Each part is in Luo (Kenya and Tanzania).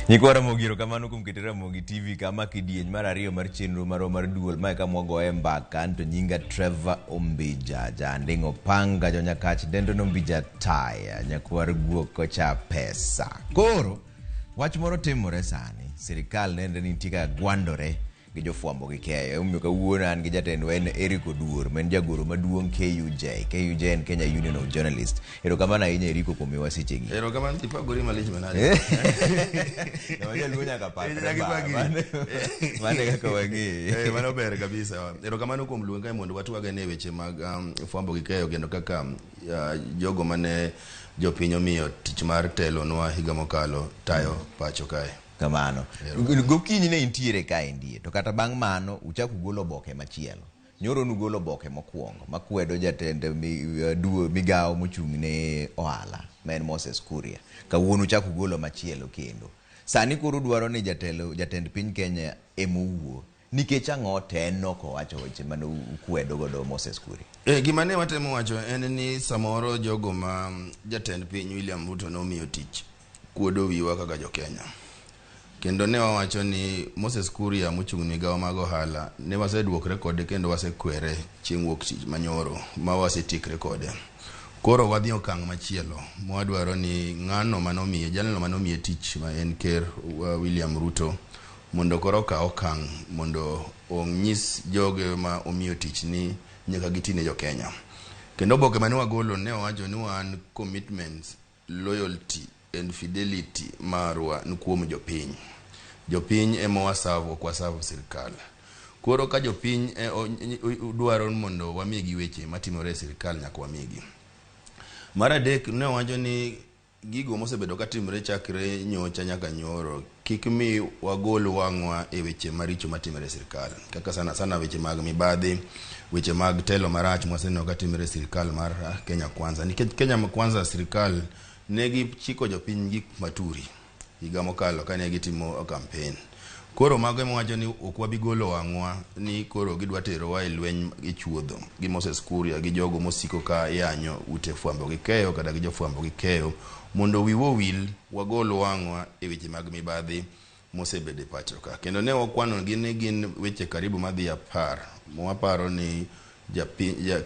Nyikwa Ramogi erokamano kuom keto Ramogi TV kama kidieny mar ariyo mar chenro marwa mar duol mae kama wagoye mbaka anto nyinga Trevor Ombija Janding' Opanga Jonyakach dendo Nombija Taya nyakwar guok kocha pesa. Koro wach moro timore sani sirikal nenre ni nitie kaka gwandore gi jofwambo gi keyo. Emomiyo kawuono an gi jatendwa en Eric Oduor ma en jagoro maduong' KUJ. KUJ en Kenya Union of Journalists. Erokamano ahinya Eriko kuom miwa sechegi. Erokamano ipagori malich manade. Ng'ama jaluo nyaka pakre Nyaka ba. ipakri. Mano e kaka wang'eye. Eh, mano ber kabisa. Erokamano kuom luonga kae mondo watwag ane weche mag fwambo gi keyo kendo kaka jogo mane jopiny omiyo tich mar telonwa higa mokalo tayo pacho kae. Kamano. Gokinyi ne intiere kaendie to kata bang' mano uchak ugolo oboke machielo. Nyoro nugolo oboke mokwongo makwedo jatend migawo mochung' ne ohala ma en Moses Kuria. Kawuono uchak ugolo machielo kendo. Sani koro udwaro ni jatelo jatend piny Kenya emowuo. Nikech ang'o to en nok owacho weche mane ukwedo godo Moses Kuria? Gima ne watemo wacho en ni samoro jogo ma jatend piny William Ruto nomiyo tich kuodo wiwa kaka jo-Kenya. Kendo ne wawacho ni Moses Kuria mochung' ne migawo mag ohala ne waseduokre kode kendo wasekwere chieng' wuok tich manyoro ma wasetiekre kode. Koro wadhi okang' machielo mwadwaro ni ng'ano manomiye jalno manomiye tich ma en ker William Ruto mondo koro okaw okang' mondo onyis joge ma omiyo tich ni nyaka giti ne jo-Kenya. Kendo oboke mane wagolo ne wawacho ni wan commitments loyalty and fidelity marwa ni kuom jopiny. Jopiny ema waserve ok waserve sirkal. Koro ka jopiny dwaro mondo wamigi weche matimore e sirkal nyaka wamigi. Mar adek ne wawacho ni gigo mosebedo katimre chakre nyocha nyaka nyoro kik mi wagol wang'wa e weche maricho matimore e sirkal kaka sana sana weche mag mibadhi weche mag telo marach mwaseneno katimore e sirkal mar Kenya Kwanza nikech Kenya Kwanza sirkal ne gichiko jopiny gik maturi higa mokalo kane gitimo campaign. Koro mago ema wacho ni ok wabi golo wang'wa ni koro gidwa terowa e lweny gi chuodho gi Moses Kuria gi jogo mosiko ka yanyo ute fwambo gi keyo kata gi jofwambo gi keyo mondo wiwa owil wagol wang'wa e weche mag mibadhi mosebedo e pacho ka. Kendo ne wakwano gi ni gin weche karibu madhi 10 mwaparo ni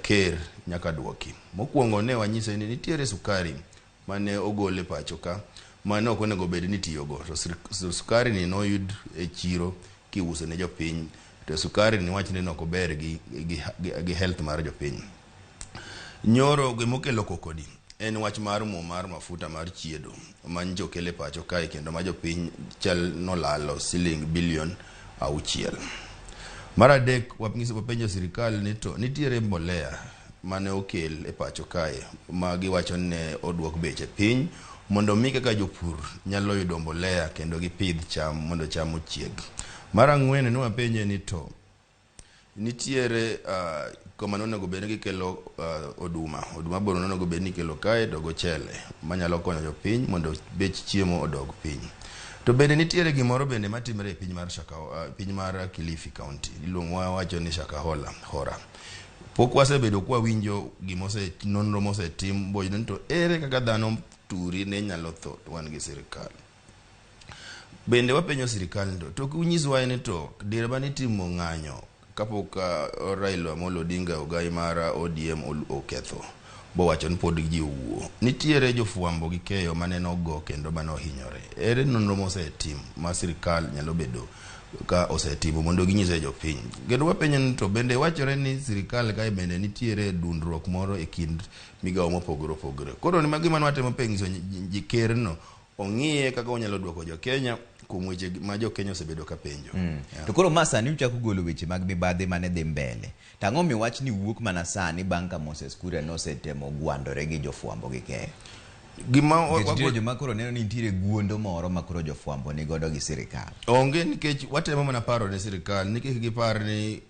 ker nyaka duoki. Mokwongo ne wanyise ni nitiere sukari mane ogol e pacho ka mane ok onego bed ni itiyogo to sukari ni noyud e chiro kiuso ne jopiny to sukari ni wach ni ok ober gi health mar jopiny. Nyoro gimokelo koko ni en wach mar mo mar mafuta mar chiedo ma nyocha okel e pacho kae kendo ma jopiny chal nolalo siling bilion 6. Mar adek wapenjo sirikal ni to nitiere mbolea mane okel e pacho kae ma giwacho ni ne oduok beche piny mondo mi kaka jopur nyalo yudo mbolea kendo gipidh cham mondo cham ochieg. Mar ang'wen ne wapenje ni to nitiere koma nonego bed ni gikelo oduma oduma boro nonego bed ni ikelo kae to gochele manyalo konyo jopiny mondo bech chiemo odog piny. To bende nitiere gimoro bende matimre e piny mar piny mar Kilifi County iluongo wawacho ni Shakahola Hora. Pok wasebedo kwawinjo gimose nonro mosetim boyudo ni to ere kaka dhano turi ne nyalo tho to wan gi sirikal. Bende wapenjo sirikal ni to ok unyiswa ni to diere mane itimo ng'anyo kapok Raila Amolo Odinga ogai mar ODM oketho bowacho ni pod ji owuo. Nitiere jofwambo gi keyo mane nogo kendo mane ohinyore. Ere nonro mosetim ma sirikal nyalo bedo ka osetimo mondo ginyise jopiny. Kendo wapenjo ni to bende wachore ni sirikal kae bende nitiere dundruok moro e kind migawo mopogore opogore. Koro ni gima nwatemo penjo ker no ong'iye kaka onyalo duoko jo-Kenya kuom weche ma jo-Kenya osebedo ka penjo. Yeah. To koro ma sani uchako golo weche mag mibadhi mane dhi mbele. To ang'o miyo wachni wuok mana sani bang' ka Moses Kuria nosetemo gwandore gi jofwambo gi keyo? Gima Nikech nitiere joma koro neno ni nitiere guondo moro ma koro jofwambo ni godo gi sirikal. Onge nikech watemo mana paro ne sirikal ni kik gipar ni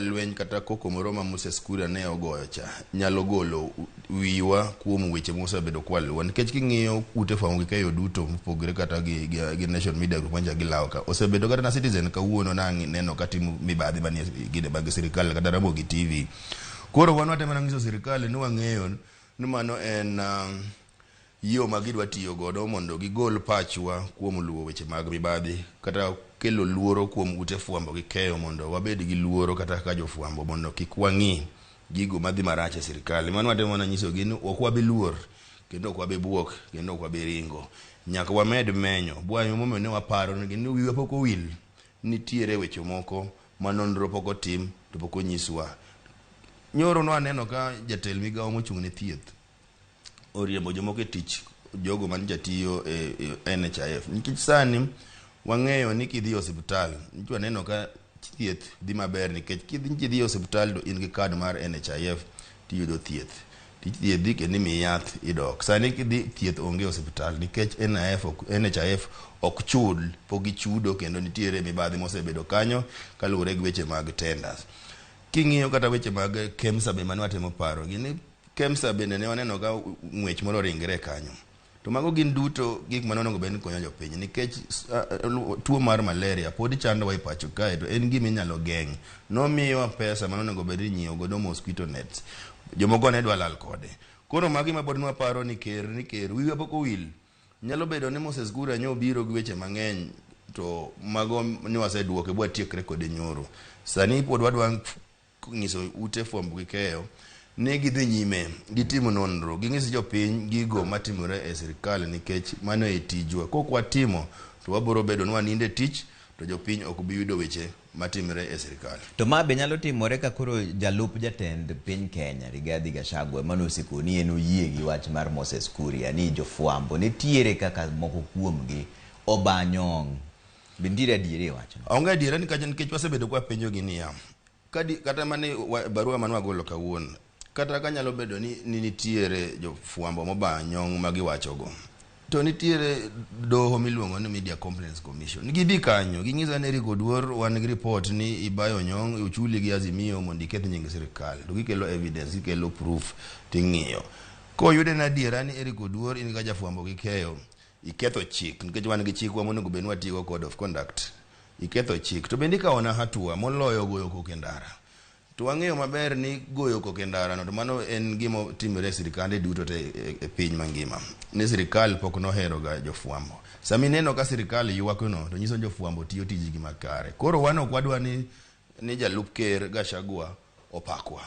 lweny kata koko moro ma Moses Kuria ne ogoyo cha nyalo golo wiwa kuom weche mosebedo kwaluwo nikech king'iyo ute fwambo gi keyo duto mopogore kata gi Nation Media Group mancha gilawo ka osebedo kata na Citizen kawuono nang' neno ka timo mibadhi manie gine mag sirikal kata Ramogi TV. Koro wan watemo mana nyiso sirikal ni wang'eyo ni mano en yo ma gidwa tiyo godo mondo gigol pachwa kuom luwo weche mag mibadhi kata kelo luoro kuom ute fwambo gi keyo mondo wabed gi luoro kata kaka jofwambo mondo kik wang'i gigo madhi marach e sirikal. Mano watemo mana nyisogi ni ok wabi luor kendo ok wabi buok kendo ok wabi ringo. Nyaka wamed menyo. Bwayo momiyo ne waparo ni wiwa pok owil. Nitiere weche moko ma nonro pok otim to pok onyiswa. Nyoro nwaneno ka jatend migawo mochung' ne thieth oriembo jomoko e tich jogo mane jatiyo e NHIF nikech sani wang'eyo ni kidhi e osiptal nyocha waneno ka thieth dhi maber nikech kidhi e osiptal to in gi kad mar NHIF tiyudo thieth tithiedhi kendo imiyi yath idok. Sani kidhi thieth onge e osiptal nikech NHIF ok chul, pok gichudo kendo nitiere mibadhi mosebedo kanyo kaluwore gi weche mag tenders. King'iyo kata weche mag KEMSA be mane watemo paro gini KEMSA bende ne waneno ka ng'wech moro ringre kanyo. To mago gin duto gik mane onego bed ni konyo jopiny nikech tuo mar malaria pod chandowa e pacho kae to en gima inyalo geng'. Nomiwa pesa mane onego bed ni inyiewo godo mosquito nets. Jomoko ne dwa lal kode. Koro magi ma pod nwaparo ni ker wiwa pok owil. Nyalo bedo ni Moses Kuria nyo obiro gi weche mang'eny to mago ne waseduoke bwatiekre kode nyoro. Sani pod wadwa nyiso ute fwambo gi keyo ni gidhi nyime gitimo nonro ging'is jopiny gigo matimore e sirikal nikech mano e tijwa. Kok watimo to wabiro bedo ni wanindo e tich to jopiny ok bi yudo weche matimore e sirikal. To ma be nyalo timore ka koro jalup jatend piny Kenya Rigathi Gachagua mane osekoni en oyie gi wach mar Moses Kuria ni jofwambo nitiere kaka moko kuomgi oba nyong'. Be nitiere adieri e wachno? Onge adiera nikech wasebedo kwa penjogi niya kata mane barua mane wagolo kawuono kata ka nyalo bedo ni nitiere jofwambo moba nyong' ma giwachogo to nitiere doho miluongo ni Media Complaints Commission. Gibi kanyo ging'isa ni Eric Oduor wan gi report ni ibayo nyong' ochuli gi Azimio mondo iketh nying sirikal to gikelo evidence gikelo proof ting'iyo. Koyude ni adiera ni Eric Oduor in ka jafwambo gi keyo iketho chik nikech wan gi chikwa monego bed ni watiyogo code of conduct iketho chik to bende ikawona hatua moloyo goyo koko e ndara. To wang'eyo maber ni goyo koko e ndara no to mano en gima timore e sirikande duto te e piny mangima. Ni sirikal pok nohero ga jofwambo. Sama ineno ka sirikal ywak no to nyiso ni jofwambo tiyo tijgi makare. Koro wan ok wadwa ni jalup ker Gachagua opakwa.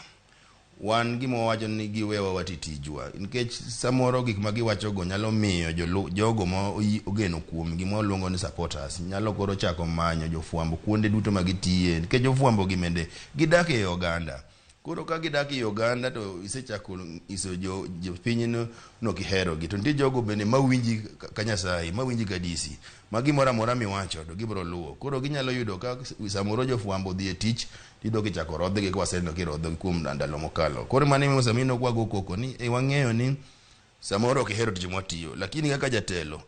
Wan gima wawacho ni giwewa wati tijwa nikech samoro gik ma giwachogo nyalo miyo jogo ma ogeno kuomgi ma waluongo ni supporters nyalo koro chako manyo jofwambo kuonde duto ma gitiye nikech jofwambo gi bende gidak e oganda. Koro ka gidak e oganda to isechako nyiso jopiny no kiherogi to nitie jogo bende mawinji ka Nyasaye mawinji ka DC ma gimoro amora miwacho to gibiro luwo. Koro ginyalo yudo ka samoro jofwambo odhi e tich tiyudo kichako rodhgi ka waseneno kirodhogi kuom ndalo mokalo. Koro mano emomiyo sama ineno kwago koko ni wang'eyo ni samoro ok ihero tich mwatiyo lakini kaka jatelo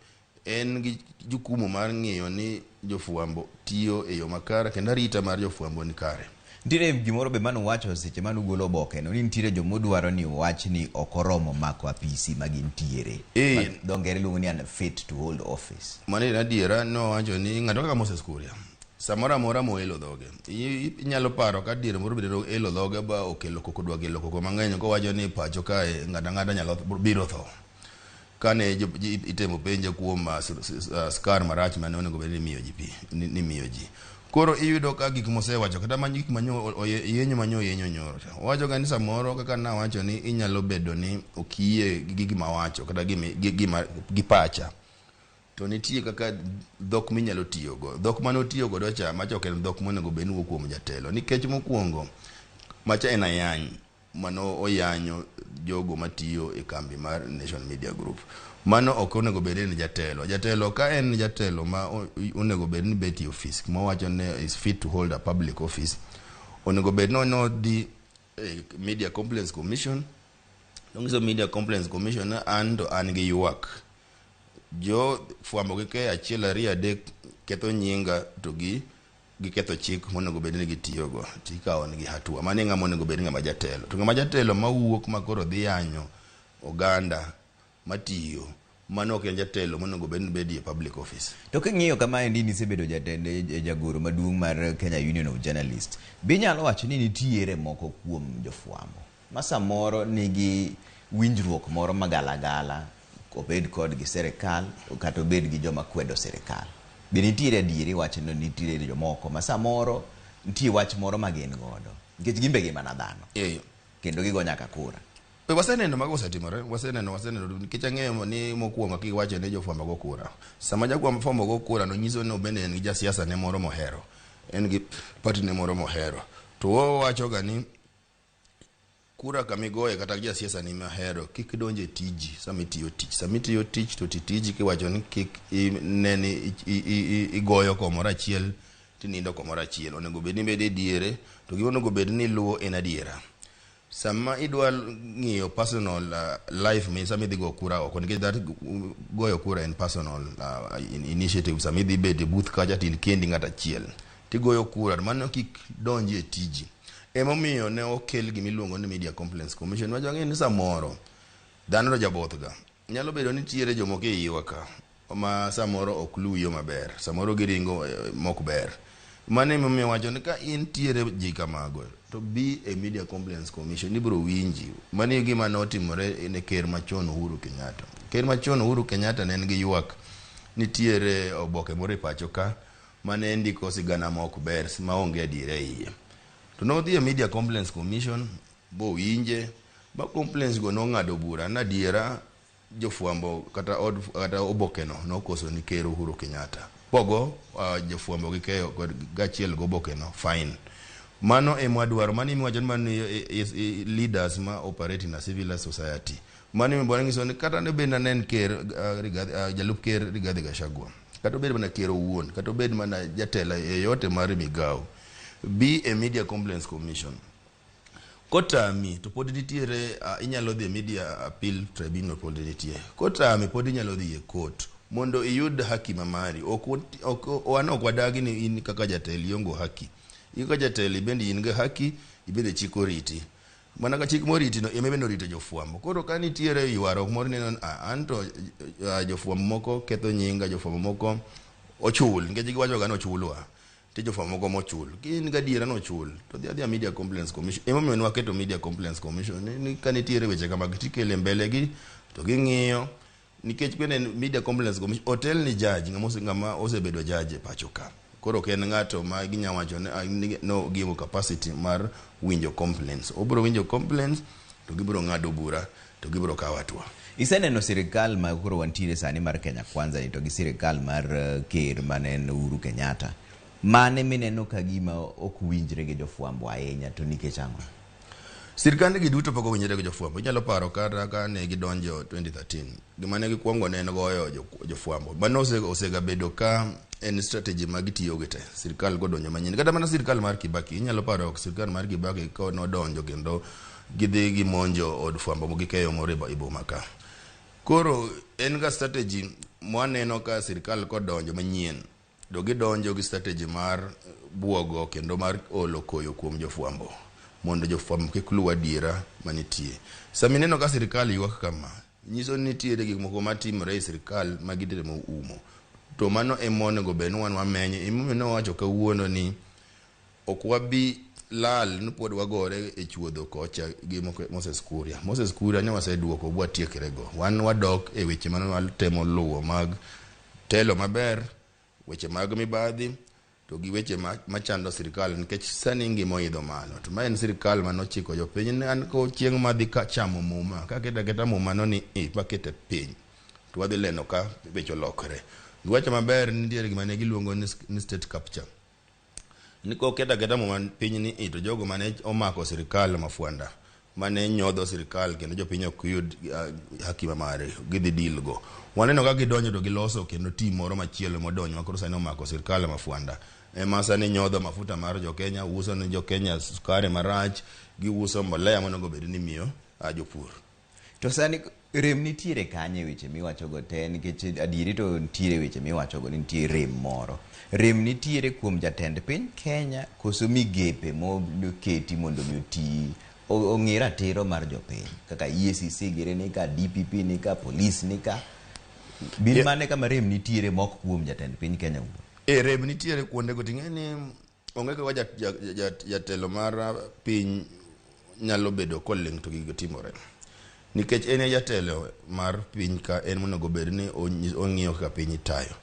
en gi jukumu mar ng'iyo ni jofwambo tiyo e yo makare kendo arita mar jofwambo ni kare. Nitiere gimoro be mane uwacho seche mane ugolo oboke no ni nitiere jomodwaro ni uwach ni ok oromo mako apisi ma gintiere. Ma dho ngere luongo ni unfit to hold office. Mano en adiera nowacho ni ng'ato kaka Moses Kuria samoro amora moelo dhoge inyalo paro ka diere moro bende elo dhoge ba okelo koko dwa kelo koko mang'eny kowacho ni pacho kae ng'ato ang'ata nyalo biro tho. Kane itemo penje kuom skar marach mane onego bed ni imiyo ji pi ni imiyo ji. Koro iyudo ka gik mosewacho kata mana gik manyo yenyo manyo yenyo nyoro cha. Owacho ga ni samoro kaka nawacho ni inyalo bedo ni ok iyie gi gima awacho kata gi pacha. To nitie kaka dhok minyalo tiyogo. Dhok mane otiyo godo cha macha ok en dhok monego bed ni wuok kuom jatelo. Nikech mokwongo macha en ayany mano oyanyo jogo matiyo e kambi mar Nation Media Group. Mano ok onego bed ni en jatelo. Jatelo ka en jatelo ma onego bed ni bet e ofis mawacho ni is fit to hold a public office onego bed ni nodhi e Media Complaints Commission nonyiso Media Complaints Commission ni an to an gi ywak. Jo fwambo gi keyo achiel ariyo adek ketho nyinga to gi giketho chik monego bed ni gitiyogo tikawo negi hatua. Mano e ng'ama onego bed ng'ama jatelo. To ng'ama jatelo mawuok ma koro dhi yanyo oganda matiyo mano ok en jatelo monego bed ni bedie public office. To king'iyo kamaendi nisebedo jatend jagoro maduong' mar Kenya Union of Journalists. Be inyalo wacho ni nitiere moko kuom jofwambo ma samoro nigi winjruok moro magalagala Obed kod gi sirikal kata obed gi joma kwedo sirikal. Be nitiere adieri wachno ni nitiere jomoko ma samoro nitie wach moro ma gin godo nikech gin be gin mana dhano kendo gigo nyaka kura. Be waseneno mago osetimore, waseneno nikech ang'eyo ni mokwongo kiwacho ni jofwambo go kura. Sama jafwambo go kura no nyiso ni obende en gi jasiasa ne moro mohero. En gi party ne moro mohero. To wawacho ga ni kura kamigoye kata jasiasa ni mahero kik donje tiji sama itiyo tich. Sama itiyo tich to ti tiji kiwacho ni kik ine ni igoyo komoro achiel tinindo komoro achiel. Onego bed ni ibedo e diere to gima onego bed ni iluwo en adiera. Sama idwa ng'iyo personal life mi sama idhi go kura oko nikech that goyo kura en personal initiative. Sama idhi bet e booth kacha to in kendi ng'at achiel tigoyo kura mano kik donji e tiji. Emomiyo ne okel gima iluongo ni Media Complaints Commission. Wacho ang'e ni samoro dhano to jaboth ga. Nyalo bedo ni nitiere jomoko e iwa ka ma samoro ok luw yo maber, samoro giringo mok ber. Mano emomiyo wacho ni ka intiere ji kamago to bi e Media Complaints Commission ibiro winji. Mano e gima notimore ne ker machon Uhuru Kenyatta. Ker machon Uhuru Kenyatta ne en gi ywak. Nitiere oboke moro e pacho ka mane ndiko sigana ma ok ber maonge adiera e iye. To nodhi e Media Complaints Commission bowinje ba complaints go nong'ado bura ni adiera jofwambo kata od kata oboke no nokoso ni ker Uhuru Kenyatta. Bogo jofwambo gi keyo kod gachiel gi oboke no fine. Mano ema wadwaro, mano ema iwacho ni mano e leaders ma operate in a civilized society. Mano ema nyiso ni kata ne bed ne en ker Rigathi, jalup ker Rigathi Gachagua, kata obed mana ker owuon, kata obed mana jatelo yeyote mar migawo, bi e Media Complaints Commission. Kotami to pod nitiere inyalo dhi e Media Appeal Tribunal pod nitie. Kotami pod inyalo dhi e court mondo iyud haki ma mari. Ok wan ok wadagi ni in kaka jatelo ionge haki. In kaka jatelo bende in gi haki, ibende chik oriti. Mana ka chik moriti no ema bende orito jofwambo. Koro ka nitiere ywaruok moro ineno ni anto jofwambo moko ketho nyinga, jofwambo moko ochul nikech giwacho ga ni ochulwa. Nitie jofwambo moko mochul. Ka in gadiera ni ochul, to dhi adhiya Media Complaints Commission. Emomiyo ne waketo Media Complaints Commission ni ka nitiere weche kamagi tikelo e mbele gi to ging'iyo nikech bende Media Complaints Commission otel ni judge ng'ama osebedo judge e pacho ka. Koro ok en ng'ato ma ginya wacho ni no gionge capacity mar winjo complaints. Obiro winjo complaints to gibiro ng'ado bura to gibiro kawo hatua. Iseneno sirikal ma koro wantiere sani mar Kenya Kwanza ni to gi sirikal mar ker mane en Uhuru Kenyatta. Mane mineno ka gima ok winjre gi jofwambo ahinya to nikech ang'o? Sirkande gi duto pok owinjore gi jofwambo. Inyalo paro kata ka ne gidonjo 2013, gima ne gikwongo ne en goyo jofwambo. Mano osegabedo ka en strategy ma gitiyo gi te. Sirkal kodonjo manyien. Kata mana sirkal mar Kibaki, inyalo paro sirkal mar Kibaki ka nodonjo kendo gidhi gimonjo od fwambo gikeyo moro e boma ka. Koro en ga strategy mwaneno ka sirkal kodonjo manyien to gidonjo gi strategy mar buogo kendo mar olo koyo kuom jofwambo mondo jofwambo kik luw adiera manitie. Sama ineno ka sirkal ywak kama, nyiso ni nitiere gik moko matimore e sirkal ma gitemo umo. To mano ema onego bed ni wan wamenyo. Emomiyo ne wawacho kawuono ni ok wabi lal ni pod wagore e chuodho kocha gi Moses Kuria. Moses Kuria ne waseduoko bwatiekre go. Wan wadok e weche mane watemo luwo mag telo maber, weche mag mibadhi, to gi weche machando sirkal nikech sani ngima oidho malo. To ma en sirkal manochiko jopiny ni an ko chieng' madhi ka chamo muma, kaketa aketa muma no ni i makete piny, to wadhi neno ka weche olokre. Giwacho maber ni nitiere gima ne giluongo ni state capture. Ni koketa aketa muma piny ni i to jogo mane omako sirkal mafwanda, mane nyodho sirkal kendo jopiny ok yud haki ma mare, gidhi deal go. Waneno ka gidonjo to giloso kendo team moro machielo modonjo ma koro sani omako sirkal mafwanda. Ema sani nyodho mafuta mar jokenya, uso ne jokenya sukari marach, giuso mbolea monego bed ni imiyo jopur. To sani rem nitiere kanye weche miwachogo te nikech adieri to nitiere weche miwachogo ni nitie rem moro. Rem nitiere kuom jatend piny Kenya koso migepe moketi mondo mi oti ong'i ratiro mar jopiny kaka EACC gire ni ka, DPP ni ka, polis ni ka. Bin mane kama rem nitiere mok kuom jatend piny Kenya wuon? E rem nitiere kuondego ting'e ni onge kaka jatelo mar piny nyalo bedo koling' to gigo timore. Nikech en e jatelo mar piny ka en monego bed ni ong'iyo kaka piny itayo.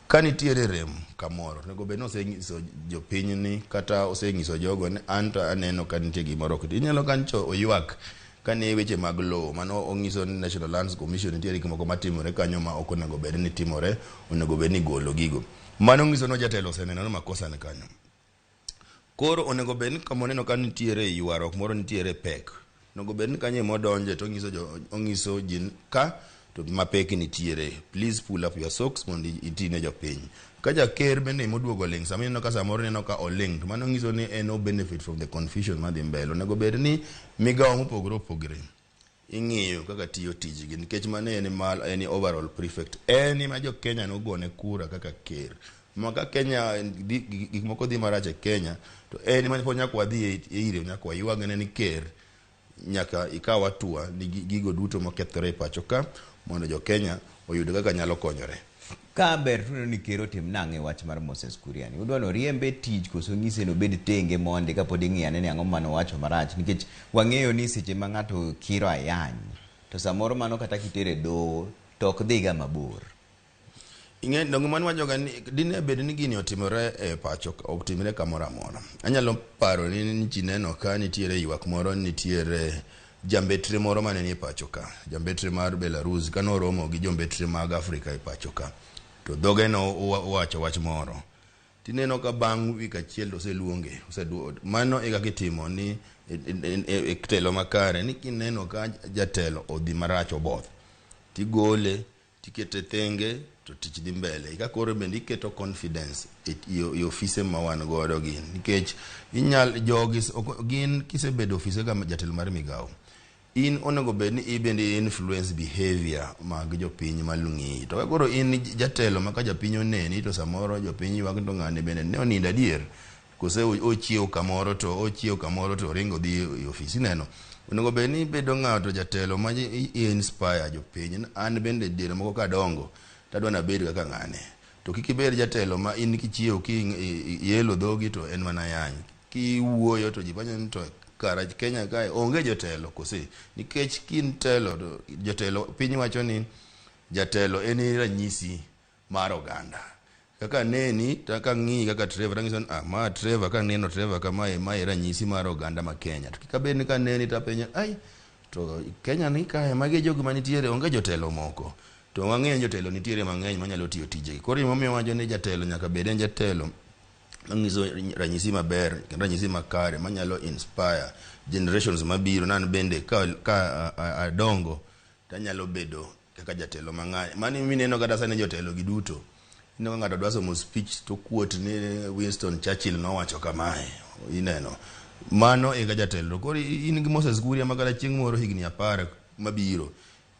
Ka nitiere rem kamoro, onego bed ni osenyiso jopiny ni kata osenyiso jogo ni an to aneno ka nitie gimoro ok. Inyalo ka nyocha oywak kane weche mag lowo, mano onyiso ni National Lands Commission nitiere gik moko matimore kanyo ma ok onego bed ni timore, onego bed ni igolo gigo. Mano nyiso ni jatelo oseneno ni makosa ni kanyo. Koro onego bed ni kama oneno ka nitiere ywaruok moro nitiere pek. Onego bed ni kanyo ema odonje to onyiso jo onyiso ji ka to mapek nitiere. Please pull up your socks mondo iti ne jopiny. Ka jaker bende moduogo ling' sama ineno ka samoro ineno ka oling' to mano nyiso ni en o benefit from the confusion madhi mbele. Onego bed ni migawo mopogore opogore ing'iyo kaka tiyo tijgi nikech mano en mal en overall prefect en ema jo Kenya nogone kura kaka ker ma ka Kenya gik moko dhi marach e Kenya to en ema pod nyaka wadhi ire nyaka waywagne ni ker nyaka ikaw hatua ni gigo duto mokethore e pacho ka mondo jo Kenya oyud kaka nyalo konyore. Ka ber to uneno ni ker otim nang'o e wach mar Moses Kuria ni? Udwa ni oriembe e tich koso onyise ni obed tenge mondi kapod ing'iyo ane ni ang'o mane owacho marach nikech wang'eyo ni seche ma ng'ato kiro ayany to samoro mano kata kitere e doho to ok dhiga mabor. Ing'e donge mano wachoga ni dine bed ni gini otimore e pacho otimre kamoro amora. Anyalo paro ni ji neno ka nitiere ywak moro nitiere jambetre moro mane nie pacho ka, jambetre mar Belarus kane oromo gi jombetre mag Afrika e pacho ka to dhoge no owacho wach moro. Tineno ka bang' wik achiel to oseluonge, mano e kaka itimo ni e telo makare ni kineno ka jatelo odhi marach oboth tigole tikete thenge to tich dhi mbele. Ka koro bende iketo confidence e ofise ma wan godo gi nikech inyal jogi gin kisebedo ofise ka jatelo mar migawo in onego bed ni ibende influence behavior mag jopiny malung'i to ka koro in jatelo ma ka japiny oneni to samoro jopiny ywak to ng'ani bende ne onindo adier kose ochiew kamoro to ochiew kamoro to oringo dhi e ofis ineno onego bed ni ibedo ng'ato jatelo ma inspire jopiny an bende diere moko kadongo tadwa nabed kaka ng'ane to kik ibed jatelo ma in kichiew ki ielo dhogi to en mana yany kiwuoyo to ji penjo ni to kara Kenya kae onge jotelo kose nikech kin telo to jotelo piny wacho ni jatelo en ranyisi mar oganda kaka neni to kang'iyi kaka Trevor tanyiso ni ah, ma Trevor kaneno Trevor kamae mae ranyisi mar oganda ma Kenya to kik abed ni kaneni tapenjo ai to Kenya ni kae magi e jogo manitiere onge jotelo moko to wang'eyo ni jotelo nitiere mang'eny manyalo tiyo tijegi koro gimomiyo wacho ni jatelo nyaka bed en jatelo manyiso ranyisi maber kendo ranyisi makare manyalo inspire generations mabiro nan bende ka adongo tanyalo bedo kaka jatelo mang'any mano mineno kata sani jotelo gi duto ineno ka ng'ato dwa somo speech to quote ni Winston Churchill nowacho kamae ineno mano e ka jatelo koro in gi Moses Kuria ma kata chieng' moro higni 10 mabiro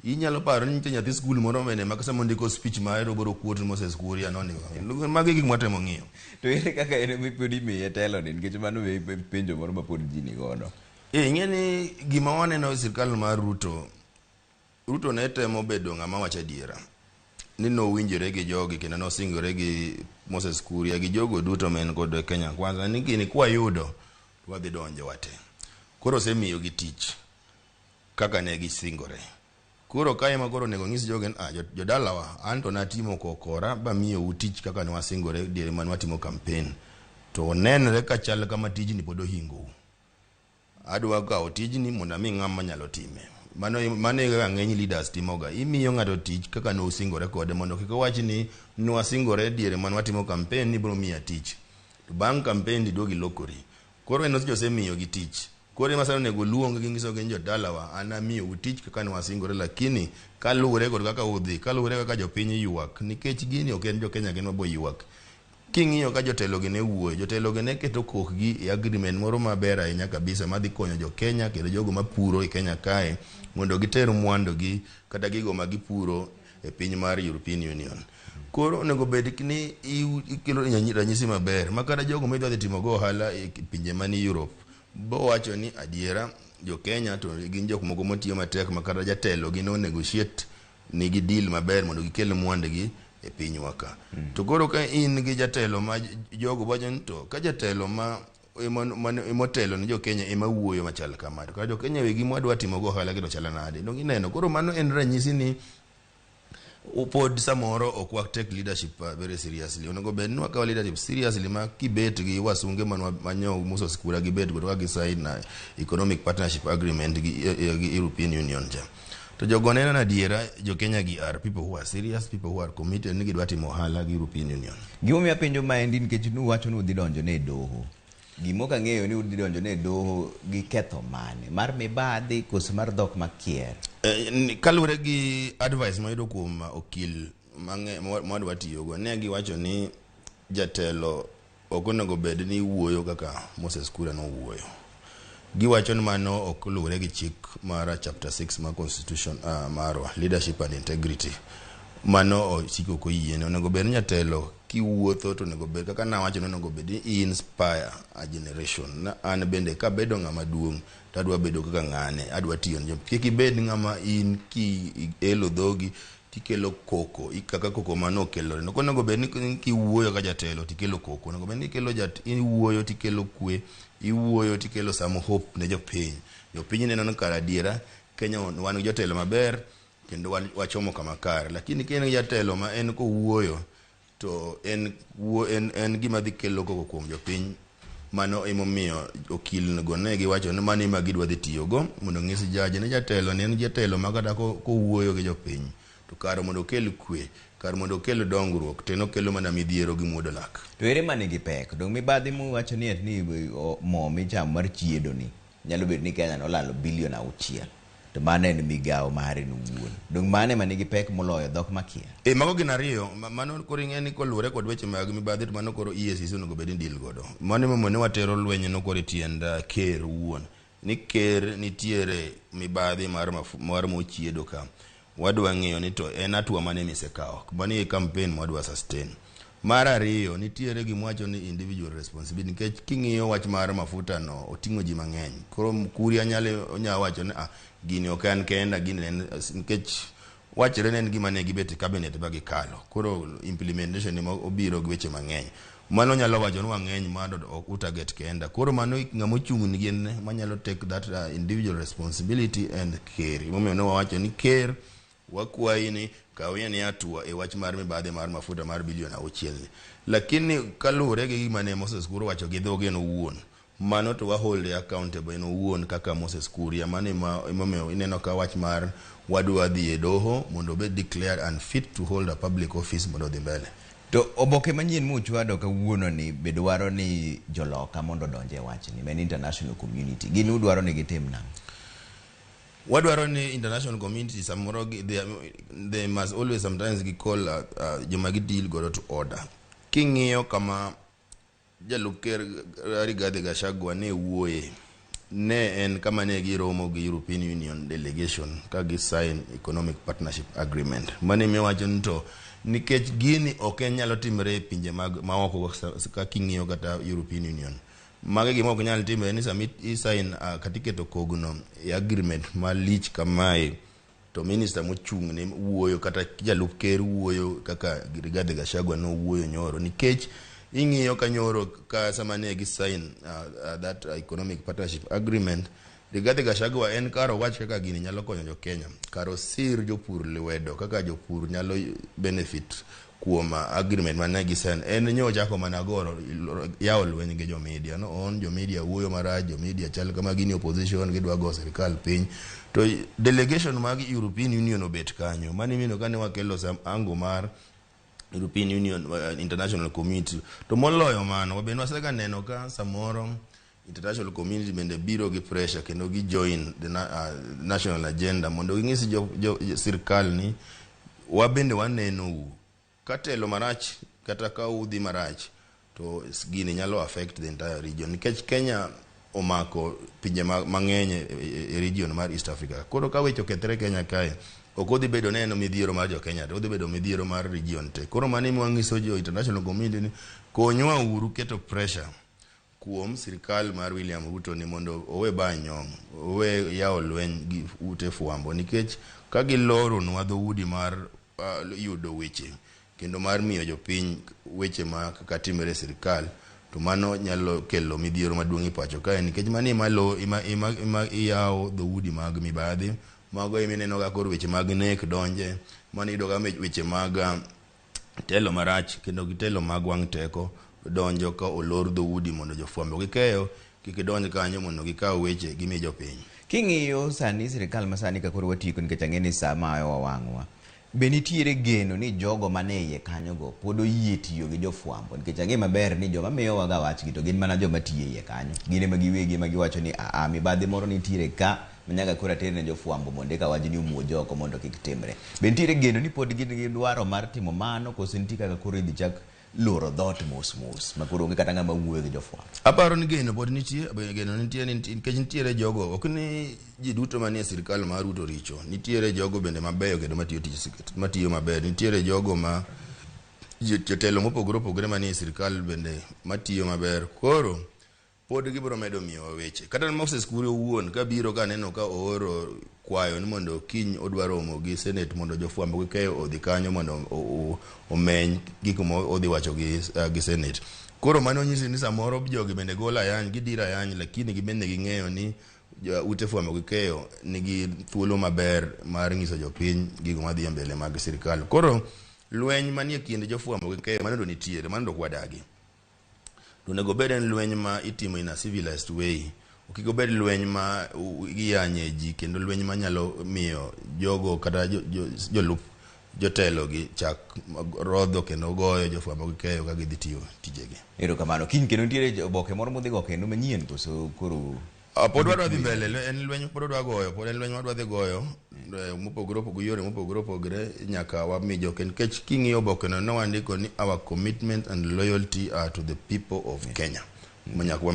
inyalo paro ni nitie nyathi skul moro bende ma sama ondiko speech mare to obiro quote ni Moses Kuria nondiko magi e gik mwatemo ng'iyo. To ere kaka en pod imiye telo ni nikech mano be penjo moro ma pod ji ni godo. Ing'e ni gima waneno e sirkal mar Ruto, Ruto ne temo bedo ng'ama wacho adiera ni nowinjore gi jogi kendo nosingore gi Moses Kuria gi jogo duto ma en godo e Kenya Kwanza ni gini kwayudo to wadhi donjo wate. Koro osemiyogi tich kaka ne gisingore. Koro kae ema koro onego nyis jogi ni ah, jodalawa an to natimo kokora bamiyou tich kaka ne wasingore diere mane watimo campaign. To nenre ka chal kama tijni pod ohingou. Adwa kawo tijni mondo ami ng'ama nyalo time. Mano e kaka ng'eny leaders timoga. Imiyo ng'ato tich kaka ne usingore kode mondo kik owach ni nwasingore diere mane watimo campaign ni ibiro miya tich. To bang' campaign tiduogo ilokori. Koro en osemiyogi tich. Koro ema sani onego oluong gi nyisogi ni jodalawa an amiyou tich kaka ne wasingore lakini kaluwore kod kaka udhi, kaluwore kaka jopiny ywak nikech gini ok en jo Kenya kende mabo ywak. King'iyo ka jotelo gi ne wuoyo, jotelo gi ne keto kokgi e agreement moro maber ahinya kabisa madhi konyo jo Kenya kendo jogo mapuro e Kenya kae mondo giter mwandugi kata gigo ma gipuro e piny mar European Union. Koro onego bed ni ikelo ranyisi maber ma kata jogo midwa dhi timo go ohala e pinje mani Europe bo wacho ni adiera jo Kenya to gin jok moko matiyo matek ma kata jatelo gi no negotiate nigi deal maber mondo gikel mwandgi e pinywa ka. To koro ka in gi jatelo ma jogo wacho ni to ka jatelo ma Emotelo ne jo-Kenya ema wuoyo machal kama. To kara jo-Kenya wegi mwadwa timo go ohala gi to chalo nade? Donge ineno? Koro mano en ranyisi ni pod samoro ok wa take leadership very seriously. Onego bed ni wakawo leadership seriously ma kibet gi wasunge manwa manyo Moses Kuria gibet godo ka gi sign economic partnership agreement gi European Union cha. To jogo neno ni adiera jo-Kenya gi are people who are serious, people who are committed ni gidwa timo ohala gi European Union. Gimomiyo apenjo maendi nikech nuwacho ni udhi donjo ne e doho. Gima ok ang'eyo ni udhi donjo ne e doho gi ketho mane? Mar mibadhi koso mar dhok makier? Kaluwore gi advice mayudo kuom okil mwadwa tiyogo, ne giwacho ni jatelo ok onego bed ni wuoyo kaka Moses Kuria nowuoyo. Giwacho ni mano ok luwore gi chik mar chapter 6 mar constitution marwa, leadership and integrity. Mano chik ok oyiene. Onego bed ni jatelo kiwuotho to onego bed kaka nawacho ni onego bed ni i inspire a generation. Na an bende kabedo ng'ama duong' to adwa bedo kaka ng'ane, adwa tiyo ne. Kik ibed ng'ama in ki elo dhogi tikelo koko, kaka koko mano okelore. Ok onego bed ni kiwuoyo ka jatelo tikelo koko. Onego bed ni ikelo iwuoyo tikelo kwe, iwuoyo tikelo some hope ne jopiny. Jopiny neno ni kara adiera Kenya wan gi jotelo maber kendo wachomo kama kare. Lakini ka in gi jatelo ma en kowuoyo to en gima dhi kelo koko kuom jopiny. Mano emomiyo okil go ne giwacho ni mano ema gidwa dhi tiyogo mondo onyis jaji ni jatelo ni en jatelo ma kata kowuoyo gi jopiny to kar mondo okel kwe, kar mondo okel dongruok, to en okelo mana midhiero gi muodo lak. To ere manigi pek? Dong' mibadhi muwacho ni ni mo michamo mar chiedo ni nyalo bedo ni Kenya nolalo bilion 6. To mano en migawo mare owuon. Dong' mano ema nigi pek moloyo dhok makier? Mago gin ariyo. Mano koro ing'e ni koluwore kod weche mag mibadhi to mano koro EACC onego bed ni deal godo. Mano emomiyo ne watero lweny no koro e tiend ker owuon. Ni ker nitiere mibadhi mar mo chiedo ka. Wadwa ng'eyo ni to en hatua mane misekawo. Mano e campaign mwadwa sustain. Mar ariyo, nitiere gima wacho ni individual responsibility nikech king'iyo wach mar mafuta no oting'o ji mang'eny. Koro Kuria nyalo wacho ni gini ok an kenda, gini en nikech wachre ni en gima ne gibet e cabinet ba gikalo. Koro implementation ema obiro gi weche mang'eny. Mano nyalo wacho ni wang'eny mano ok utarget kenda. Koro mano ng'ama ochung' ni gin manyalo take that individual responsibility and ker. Emomiyo ne wawacho ni ker wakwayi ni kawie ni hatua e wach mar mibadhi mar mafuta mar bilion 6 ni. Lakini kaluwore gi gima ne Moses Kuria owacho gi dhoge en owuon, mano to wa hold accountable en owuon kaka Moses Kuria. Mano emomiyo ineno ka wach mar wadwa dhi e doho mondo obed declared unfit to hold a public office mondo odhi mbele. To oboke manyien muchwado kawuono ni be dwaro ni joloka mondo odonje e wachni, ma en international community. Gin udwaro ni gitim nang'o? Wadwaro ni international community samoro they must always sometimes gi call joma gi deal godo to order. King'iyo kama jalup ker Rigathi Gachagua ne wuoye, ne en kama ne giromo gi European Union delegation ka gi sign economic partnership agreement. Mano emiwacho ni to nikech gini ok en nyalo timre e pinje mag maoko ka king'iyo kata European Union. Magi gima ok nyal timre ni sama i sign kata iketo kogno e agreement malich kamae to minister mochung' ne wuoyo kata jalup ker wuoyo kaka Rigathi Gachagua nowuoyo nyoro nikech ing'iyo ka nyoro ka sama ne gi sign that economic partnership agreement, Rigathi Gachagua en kar owach kaka gini nyalo konyo jo Kenya, kar osir jopur lwedo kaka jopur nyalo benefit kuom agreement mane gi sign. En nyo ochako mana goro yawo lweny gi jo media no on jo media wuoyo marach, jo media chal kama gin opposition gidwa go sirikal piny to delegation mag European Union obet kanyo. Mano imiyo kane wakelo sam ango mar European Union international community to moloyo mano wabende wasega neno ka samoro international community bende biro gi pressure kendo gi join the national agenda mondo ging'is jo sirkal ni wabende waneno u ka telo marach kata ka udhi marach to gini nyalo affect the entire region nikech Kenya omako pinje mang'eny e region mar East Africa. Koro ka weche okethre Kenya kae, ok odhi bedo ni en midhiero mar jo Kenya to odhi bedo midhiero mar region te. Koro mano ema wanyiso jo international community ni konywa uru keto pressure kuom sirikal mar William Ruto ni mondo owe ba nyong', owe yawo lweny gi ute fwambo nikech ka giloronwa dhoudi mar yudo weche kendo mar miyo jopiny weche ma kaka timore e sirikal, To mano nyalo kelo midhiero maduong' e pacho kae nikech mano ema lo ema ema ema iyawo dhoudi mag mibadhi. Mago ema ineno ka koro weche mag nek donje. Mano iyudo ka weche mag telo marach kendo gi telo mag wang' teko donjo ka olor dhoudi mondo jofwambo gi keyo kik donj kanyo mondo gikaw weche gimi jopiny. King'iyo sani sirikal masani ka koro watieko nikech ang'e ni saa mayo wawang'wa. Be nitiere geno ni jogo mane iye kanyogo pod oyie tiyo gi jofwambo nikech ang'e maber ni joma miyowaga wachgi to gin mana joma tiyo e iye kanyo. Gin ema giwegi ema giwacho ni aa mibadhi moro nitiere ka ma nyaka koro ater ne jofwambo mondo eka wachni omuoj oko mondo kik timre. Be nitiere geno ni pod gin gi dwaro mar timo mano koso nitie kaka koro idhi chak loro dhoot mos mos ma koro onge kata ng'ama wuoyo gi jofwambo. Aparo ni geno pod nitie, geno nitie nikech nitiere jogo, ok ni ji duto manie sirikal mar Ruto richo. Nitiere jogo bende mabeyo kendo matiyo tich matiyo maber. Nitiere jogo ma jotelo mopogore opogore manie sirikal bende matiyo maber. Koro pod gibiro medo miyowa weche. Kata Moses Kuria owuon kabiro kaneno ka ooro kwayo ni mondo kiny odwa romo gi Senate mondo jofwambo gi keyo odhi kanyo mondo omeny gik ma odhi wacho gi Senate. Koro mano nyisi ni samoro jogi bende golo ayany, gidiro ayany, lakini gibende ging'eyo ni ute fwambo gi keyo nigi thuolo maber mar nyiso jopiny gigo madhi e mbele mag sirikal. Koro lweny manie kind jofwambo gi keyo mano to nitiere, mano to ok wadagi. To onego obed en lweny ma itimo in a civilized way. Kik obed lweny ma giyanye ji kendo lweny manyalo miyo jogo kata jolup jotelo gi chak rodho kendo goyo jofwambo gi keyo ka gidhi tiyo tijegi. Erokamano. Kiny kendo nitiere oboke moro modhi go kendo manyien koso koro Pod wadwa dhi mbele, en lweny pod wadwa goyo, pod en lweny wadwa dhi goyo mopogore opogore, yore mopogore opogore nyaka wami jo nikech king'iyo oboke no ne wandiko ni our commitment and loyalty are to the people of Kenya. Nyaka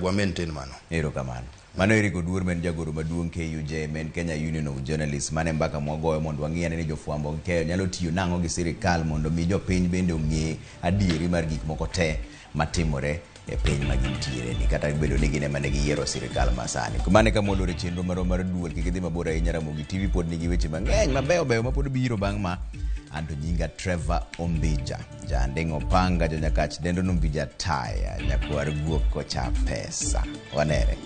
wa maintain mano. Erokamano. Mano Eric Oduor ma en jagoro maduong' KUJ ma en Kenya Union of Journalists mane mbaka mwagoyo mondo wang'i ane ni jofwambo gi keyo nyalo tiyo nang'o gi sirikal mondo mi jopiny bende ong'e adieri mar gik moko te matimore e piny ma gintiere ni kata bedo ni gin ema ne giyiero sirikal masani. Mane kama olore chenro marwa mar duol kik idhi mabor ahinya Ramogi TV pod nigi weche mang'eny mabeyo beyo mapod biro bang' ma. Anto nyinga Trevor Ombija, Janding' Opanga, Jonyakach dendo Nombija Taya, nyakwar guok kocha pesa. Wanere.